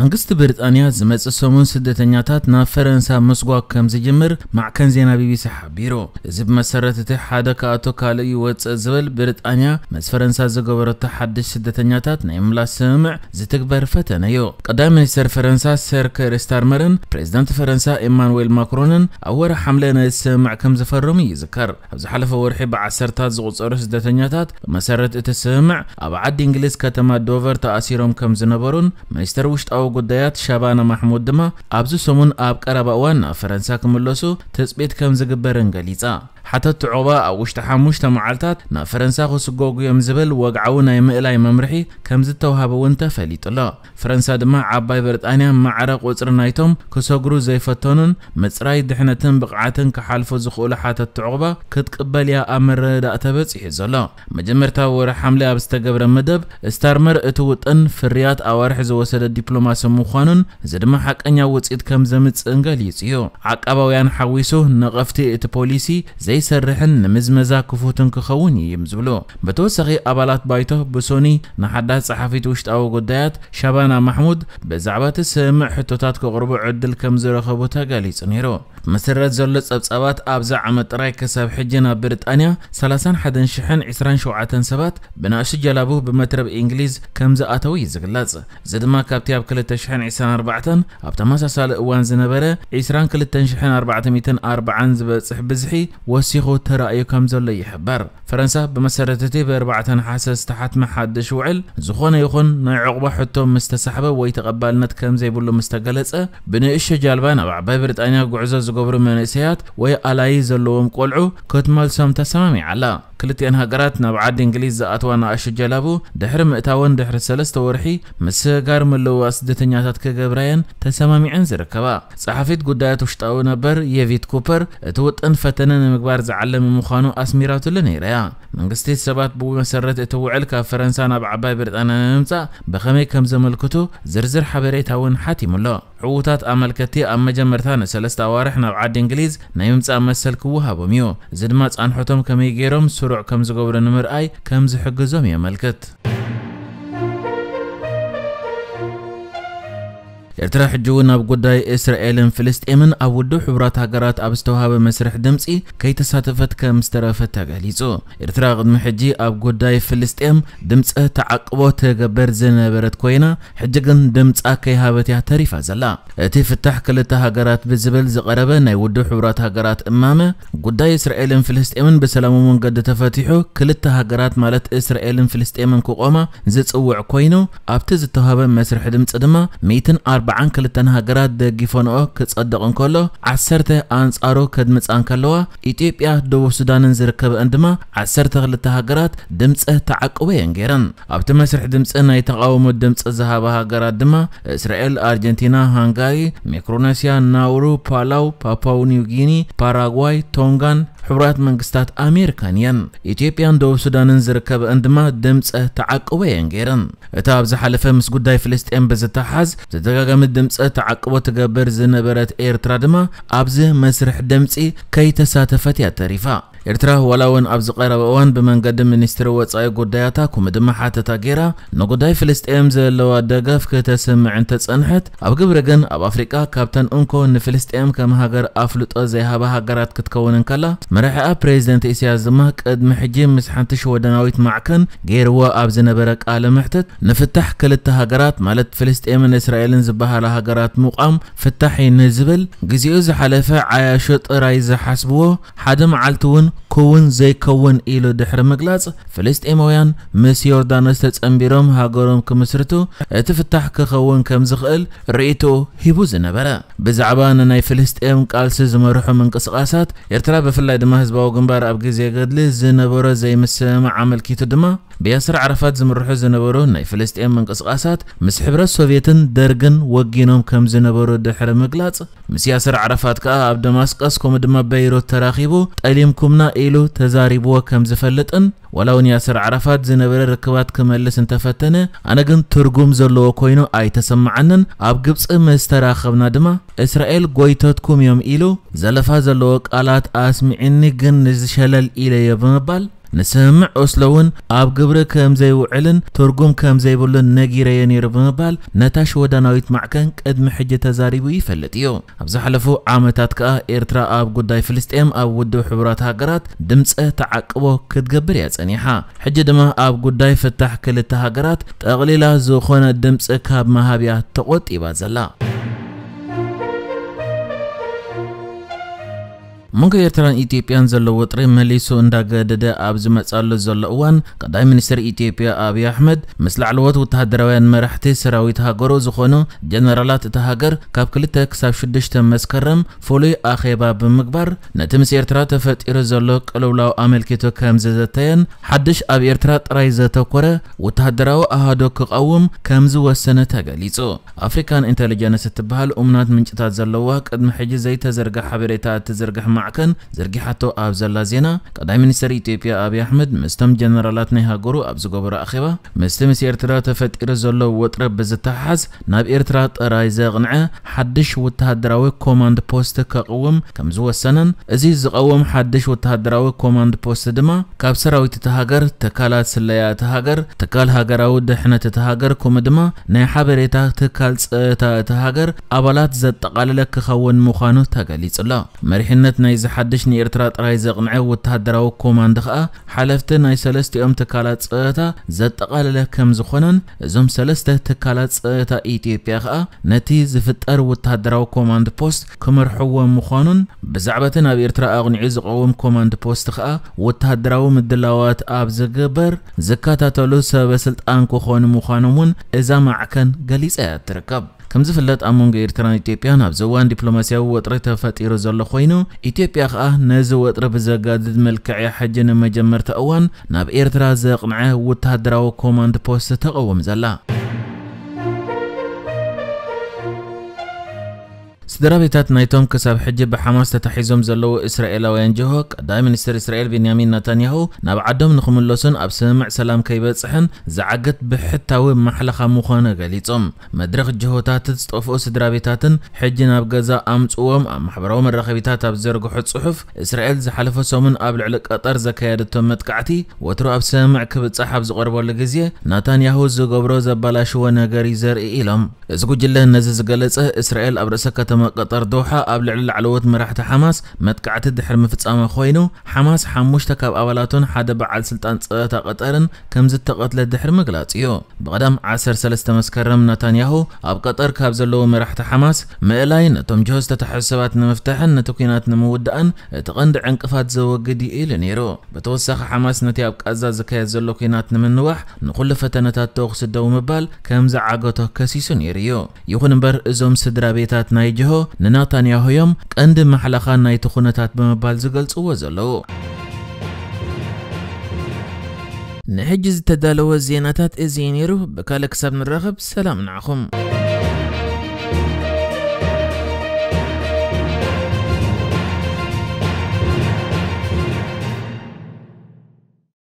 መንግስቲ ብሪጣንያ ዝመጽእ ሰሙን ስደተኛታት ናብ ፈረንሳ ምስጓግ ከም ዝጅምር ማዕከን ዜና ቢቢሲ ሓቢሩ። እዚ ብመሰረት እቲ ሓደ ክኣቱ ካልእ ይወጽእ ዝብል ብሪጣንያ ምስ ፈረንሳ ዝገበረቶ ሓድሽ ስደተኛታት ናይ ምላስ ስምምዕ ዝትግበር ፈተነ እዩ። ቀዳማይ ሚኒስተር ፈረንሳ ሰር ከር ስታርመርን ፕሬዚዳንት ፈረንሳ ኤማኑዌል ማክሮንን ኣብ ወርሒ ሓምለ ነዚ ስምምዕ ከም ዝፈረሙ ይዝከር። ኣብ ዝሓለፈ ወርሒ ብዓሰርታት ዝቑጸሩ ስደተኛታት ብመሰረት እቲ ስምምዕ ኣብ ዓዲ እንግሊዝ ከተማ ዶቨር ተኣሲሮም ከም ዝነበሩን ሚኒስተር ውሽጣዊ ጉዳያት ሻባና ማሕሙድ ድማ ኣብዚ ሰሙን ኣብ ቀረባ እዋን ናብ ፈረንሳ ክምለሱ ትጽቢት ከም ዝግበርን ገሊጻ። ሓተትቲ ዑቕባ ኣብ ውሽጢ ሓሙሽተ መዓልታት ናብ ፈረንሳ ክስጎጉ እዮም ዝብል ወግዓዊ ናይ ምእላይ መምርሒ ከም ዝተውሃበ እውን ተፈሊጡ ኣሎ። ፈረንሳ ድማ ዓባይ ብሪጣንያ ማዕረ ቁጽሪ ናይቶም ክሰግሩ ዘይፈተኑን ምጽራይ ድሕነትን ብቕዓትን ክሓልፉ ዝኽእሉ ሓተትቲ ዑቕባ ክትቅበል እያ ኣብ መረዳእታ በጺሑ ዘሎ። መጀመርታ ወርሒ ሓምለ ኣብ ዝተገብረ መደብ፣ ስታርመር እቲ ውጥን ፍርያት ኣዋርሕ ዝወሰደ ዲፕሎማሲ ምዃኑን እዚ ድማ ሓቀኛ ውጽኢት ከም ዘምጽእን ገሊጹ እዩ። ዓቃባውያን ሓዊሱ ነቐፍቲ እቲ ፖሊሲ ዘይሰርሕን ንምዝመዛ ክፉትን ክኸውን እዩ እዮም ዝብሉ። ብተወሳኺ ኣባላት ባይቶ ብሶኒ ንሓዳስ ጸሓፊት ውሽጣዊ ጉዳያት ሻባና ማሕሙድ ብዛዕባ እቲ ስምምዕ ሕቶታት ከቕርቡ ዕድል ከም ዝረኸቡ ተገሊጹ ነይሩ። መሰረት ዘሎ ጸብጻባት ኣብዚ ዓመት ጥራይ ክሳብ ሕጂ ናብ ብሪጣንያ ሰላሳን ሓደን ሽሕን ዕስራን ሸውዓተን ሰባት ብንኣሽቱ ጀላቡ ብመትረብ እንግሊዝ ከም ዝኣተው እዩ ዝግለጽ። እዚ ድማ ካብቲ ኣብ ክልተ ሽሕን ዕስራን ኣርባዕተን ኣብ ተመሳሳሊ እዋን ዝነበረ ዕስራን ክልተን ሽሕን ኣርባዕተ ሚእትን ኣርባዓን ዝበጽሕ ብዝሒ ወሲኹ ተራእዩ ከም ዘሎ ይሕበር። ፈረንሳ ብመሰረት እቲ ብኣርባዕተ ነሓሰ ዝተሓትመ ሓድሽ ውዕል፣ ዝኾነ ይኹን ናይ ዑቕባ ሕቶ ምስ ተሳሕበ ወይ ተቐባልነት ከም ዘይብሉ ምስ ተገለጸ፣ ብንእሽቶ ጃልባ ናብ ዓባይ ብሪጣንያ ጉዕዞ ዝገብሩ መንእሰያት ወይ ኣላዪ ዘለዎም ቆልዑ ክትመልሶም ተሰማሚዓ ኣላ። ክልቲኣን ሃገራት ናብ ዓዲ እንግሊዝ ዝኣትዋ ንኣሽቱ ጀላቡ ድሕሪ ምእታወን ድሕሪ ሰለስተ ወርሒ ምስግጋር ምልውዋጥ ስደተኛታት ክገብራየን ተሰማሚዐን ዝርከባ። ጸሓፊት ጉዳያት ውሽጣዊ ነበር የቪት ኩፐር እቲ ውጥን ፈተነ ንምግባር ዝዓለመ ምዃኑ ኣስሚራትሉ ነይራ እያ። መንግስቲ ሰባት ብመሰረት እቲ ውዕል ካብ ፈረንሳ ናብ ዓባይ ብሪጣንያ ንምምጻእ ብኸመይ ከም ዘመልክቱ ዝርዝር ሓበሬታ እውን ሓቲሙ ኣሎ። ዕዉታት ኣመልከትቲ ኣብ መጀመርታ ንሰለስተ ኣዋርሕ ናብ ዓዲ እንግሊዝ ናይ ምምጻእ መሰል ክወሃቦም እዩ። እዚ ድማ ጻንሖቶም ከመይ ገይሮም ስሩዕ ከም ዝገብሩ ንምርኣይ ከም ዝሕግዞም የመልክት። ኤርትራ ሕጂ እውን ኣብ ጉዳይ እስራኤልን ፍልስጤምን ኣብ ውድብ ሕቡራት ሃገራት ኣብ ዝተዋሃበ መስርሕ ድምጺ ከይተሳተፈት ከም ዝተረፈት ተገሊጹ። ኤርትራ ቅድሚ ሕጂ ኣብ ጉዳይ ፍልስጤም ድምጸ ተዓቅቦ ትገብር ዝነበረት ኮይና፣ ሕጂ ግን ድምጻ ከይሃበት እያ ተሪፋ ዘላ። እቲ ፍታሕ ክልተ ሃገራት ብዝብል ዝቐረበ ናይ ውድብ ሕቡራት ሃገራት እማመ፣ ጉዳይ እስራኤልን ፍልስጤምን ብሰላማዊ መንገዲ ተፈቲሑ ክልተ ሃገራት ማለት እስራኤልን ፍልስጤምን ክቖማ ዝጽውዕ ኮይኑ፣ ኣብቲ ዝተዋህበ መስርሕ ድምጺ ድማ ሚእትን ኣርባዓን ክልተን ሃገራት ደጊፈንኦ ክጸድቕ እንከሎ፣ ዓሰርተ ኣንጻሩ ከድምጻ እንከለዋ፣ ኢትዮጵያ፣ ደቡብ ሱዳንን ዝርከበአን ድማ ዓሰርተ ክልተ ሃገራት ድምጸ ተዓቅቦ እየን ገይረን። ኣብቲ መስርሕ ድምጺ ናይ ተቓውሞ ድምጺ ዝሃባ ሃገራት ድማ እስራኤል፣ ኣርጀንቲና፣ ሃንጋሪ፣ ሚክሮነስያ፣ ናውሩ፣ ፓላው፣ ፓፓው ኒው ጊኒ፣ ፓራጓይ፣ ቶንጋን ሕቡራት መንግስታት ኣሜሪካን እየን። ኢትዮጵያን ደቡብ ሱዳንን ዝርከበአን ድማ ድምጸ ተዓቅቦ እየን ገይረን። እቲ ኣብ ዝሓለፈ ምስ ጉዳይ ፍልስጤም ብዝተሓዝ ተደጋጋሚ ድምጸ ተዓቅቦ ትገብር ዝነበረት ኤርትራ ድማ ኣብዚ መስርሕ ድምጺ ከይተሳተፈት እያ ተሪፋ። ኤርትራ ዋላ እውን ኣብዚ ቀረባ እዋን ብመንገዲ ሚኒስትሪ ወጻኢ ጉዳያታ ከምኡ ድማ ሓተታ ገይራ ንጉዳይ ፍልስጤም ዘለዋ ደገፍ ከተስምዕ እንተጸንሐት፣ ኣብ ግብሪ ግን ኣብ ኣፍሪቃ ካብተን እንኮ ንፍልስጤም ከም ሃገር ኣፍልጦ ዘይሃባ ሃገራት ክትከውን እንከላ፣ መራሒኣ ፕሬዚደንት ኢሳያስ ድማ ቅድሚ ሕጂ ምስ ሓንቲ ሽወደናዊት ማዕከን ገይርዎ ኣብ ዝነበረ ቃለ መሕትት ንፍታሕ ክልተ ሃገራት ማለት ፍልስጤምን እስራኤልን ዝበሃላ ሃገራት ምቋም ፍታሕ እዩ ንዝብል ግዜኡ ዝሓለፈ ዓያሹ ጥራይ ዝሓስብዎ ሓደ መዓልቲ እውን ክውን ዘይከውን ኢሉ ድሕሪ ምግላጽ፣ ፍልስጤማውያን ምስ ዮርዳኖስ ተጸንቢሮም ሃገሮም ክምስርቱ እቲ ፍታሕ ክኸውን ከም ዝኽእል ርእይቶ ሂቡ ዝነበረ። ብዛዕባ ንናይ ፍልስጤም ቃልሲ ዝመርሑ ምንቅስቓሳት ኤርትራ ብፍላይ ድማ ህዝባዊ ግንባር ኣብ ግዜ ገድሊ ዝነበሮ ዘይምስምማዕ ኣመልኪቱ ድማ ብያስር ዓረፋት ዝምርሑ ዝነበሩ ናይ ፍልስጤም ምንቅስቓሳት ምስ ሕብረት ሶቭየትን ደርግን ወጊኖም ከም ዝነበሩ ድሕሪ ምግላጽ፣ ምስ ያስር ዓረፋት ከኣ ኣብ ደማስቀስ ከምኡ ድማ በይሩት ተራኺቡ ጠሊምኩምና ኢሉ ተዛሪብዎ ከም ዝፈልጥን ዋላ እውን ያስር ዓረፋት ዝነበረ ርክባት ክመልስ እንተፈተነ ኣነ ግን ትርጉም ዘለዎ ኮይኑ ኣይተሰማዓንን። ኣብ ግብጺ ምስ ተራኸብና ድማ እስራኤል ጎይቶትኩም እዮም ኢሉ ዘለፋ ዘለዎ ቃላት ኣስሚዕኒ ግን ንዝሸለል ኢለዮ ብምባል ንስምምዕ ኦስሎ እውን ኣብ ግብሪ ከም ዘይውዕልን ትርጉም ከም ዘይብሉን ነጊረዮ ነይሩ ብምባል ነታ ሽወዳናዊት ማዕከን ቅድሚ ሕጂ ተዛሪቡ ይፈልጥ እዩ። ኣብ ዝሓለፉ ዓመታት ከኣ ኤርትራ ኣብ ጉዳይ ፍልስጤም ኣብ ውድብ ሕቡራት ሃገራት ድምፀ ተዓቅቦ ክትገብር እያ ጸኒሓ። ሕጂ ድማ ኣብ ጉዳይ ፍታሕ ክልተ ሃገራት ጠቕሊላ ዝኾነ ድምፂ ካብ መሃብያ ተቖጢባ ዘላ። መንጎ ኤርትራን ኢትዮጵያን ዘሎ ወጥሪ መሊሱ እንዳገደደ ኣብ ዝመጻሉ ዘሎ እዋን፣ ቀዳማይ ሚኒስትር ኢትዮጵያ ኣብይ ኣሕመድ ምስ ላዕለዎት ወተሃደራውያን መራሕቲ ሰራዊት ሃገሩ ዝኾኑ ጀነራላት እታ ሃገር ካብ ክልተ ክሳብ ሽዱሽተ መስከረም ፍሉይ ኣኼባ ብምግባር፣ ነቲ ምስ ኤርትራ ተፈጢሩ ዘሎ ቅልውላው ኣመልኪቱ ከም ዝዘተየን ሓድሽ ኣብ ኤርትራ ጥራይ ዘተኮረ ወተሃደራዊ ኣሃዶ ክቐውም ከም ዝወሰነ ተገሊጹ። ኣፍሪካን ኢንተሊጀንስ እትበሃል እሙናት ምንጭታት ዘለዋ ቅድሚ ሕጂ ዘይተዘርግሐ ሓበሬታ እትዝርግሕ ማዕከን ዘርጊሓቶ ኣብ ዘላ ዜና፣ ቀዳማይ ሚኒስትር ኢትዮጵያ ኣብይ ኣሕመድ ምስቶም ጀነራላት ናይ ሃገሩ ኣብ ዝገበሮ ኣኼባ፣ ምስቲ ምስ ኤርትራ ተፈጢሩ ዘሎ ወጥሪ ብዝተሓሓዝ ናብ ኤርትራ ጥራይ ዘቕንዐ ሓድሽ ወተሃደራዊ ኮማንድ ፖስት ከቕውም ከም ዝወሰነን፣ እዚ ዝቐውም ሓድሽ ወተሃደራዊ ኮማንድ ፖስት ድማ ካብ ሰራዊት እታ ሃገር፣ ትካላት ስለያ እታ ሃገር፣ ትካል ሃገራዊ ድሕነት እታ ሃገር፣ ከምኡ ድማ ናይ ሓበሬታ ትካል ጸጥታ እታ ሃገር ኣባላት ዘጠቓለለ ክኸውን ምዃኑ ተገሊጹ ኣሎ። መሪሕነት ናይዚ ሓድሽ ንኤርትራ ጥራይ ዘቕንዐ ወተሃደራዊ ኮማንድ ከኣ ሓለፍቲ ናይ ሰለስቲኦም ትካላት ጸጥታ ዘጠቓለለ ከም ዝኾነን፣ እዞም ሰለስተ ትካላት ጸጥታ ኢትዮጵያ ከኣ ነቲ ዝፍጠር ወተሃደራዊ ኮማንድ ፖስት ክመርሕዎ ምዃኑን፣ ብዛዕባ እቲ ናብ ኤርትራ ኣቕኒዑ ዝቐውም ኮማንድ ፖስት ከኣ ወተሃደራዊ ምድላዋት ኣብ ዝግበር ዝከታተሉ ሰበ ስልጣን ክኾኑ ምዃኖም እውን እዛ ማዕከን ገሊጻ እያ ትርከብ። ከም ዝፍለጥ፣ ኣብ መንጎ ኤርትራን ኢትዮጵያን ኣብዚ እዋን ዲፕሎማስያዊ ወጥሪ ተፈጢሩ ዘሎ ኮይኑ፣ ኢትዮጵያ ከኣ ነዚ ወጥሪ ብዘጋድድ መልክዕ እያ ሕጂ ንመጀመርታ እዋን ናብ ኤርትራ ዘቕንዐ ወተሃደራዊ ኮማንድ ፖስት ተቐውም ዘላ። ስድራ ቤታት ናይቶም ክሳብ ሕጂ ብሓማስ ተታሒዞም ዘለዉ እስራኤላውያን ጅሆ፣ ቀዳማይ ሚኒስትር እስራኤል ቤንያሚን ናታንያሁ ናብ ዓዶም ንኽምለሱን ኣብ ስምምዕ ሰላም ከይበጽሕን ዝዓግት ብሕታዊ ማሕለኻ ምዃኑ ገሊጾም። መድረኽ ጅሆታት ዝጠፍኡ ስድራ ቤታትን ሕጂ ናብ ገዛ ኣምጽዎም ኣብ ማሕበራዊ መራኸቢታት ኣብ ዝዘርግሖ ጽሑፍ፣ እስራኤል ዝሓለፈ ሰሙን ኣብ ልዕሊ ቀጠር ዘካየደቶ መጥቃዕቲ ወትሩ ኣብ ስምምዕ ክብጻሕ ኣብ ዝቐርበሉ ግዜ፣ ናታንያሁ ዝገብሮ ዘባላሽዎ ነገር እዩ ዘርኢ ኢሎም። እዚ ጉጅለ ነዚ ዝገለጸ፣ እስራኤል ኣብ ርእሰ ከተማ ቀጠር ዶሓ ኣብ ልዕሊ ላዕለዎት መራሕቲ ሓማስ መጥቃዕቲ ድሕሪ ምፍጻማ ኮይኑ፣ ሓማስ ሓሙሽተ ካብ ኣባላቱን ሓደ በዓል ስልጣን ጸጥታ ቀጠርን ከም ዝተቐትለ ድሕሪ ምግላጽ እዩ። ብቐዳም ዓሰርተ ሰለስተ መስከረም ናታንያሁ ኣብ ቀጠር ካብ ዘለዉ መራሕቲ ሓማስ ምእላይ ነቶም ጅሆ ዝተታሕዙ ሰባት ንምፍታሕን ነቲ ኲናት ንምውዳእን እቲ ቀንዲ ዕንቅፋት ዘወግድ እዩ ኢሉ ነይሩ። ብተወሳኺ ሓማስ ነቲ ኣብ ቃዛ ዝካየድ ዘሎ ኲናት ንምንዋሕ ንኹሉ ፈተነታት ተኹሲ ደው ምባል ከም ዝዓገቶ ከሲሱ ነይሩ እዩ። ይኹን እምበር እዞም ስድራ ቤታት ናይ ጅሆ ንናታንያሁ እዮም ቀንዲ ማሕለኻ ናይቲ ኩነታት ብምባል ዝገልጽዎ ዘለዉ። ንሕጂ ዝተዳለወ ዜናታት እዚ እዩ ነይሩ። ብካልእ ክሳብ ንራኸብ ሰላም ንዓኹም።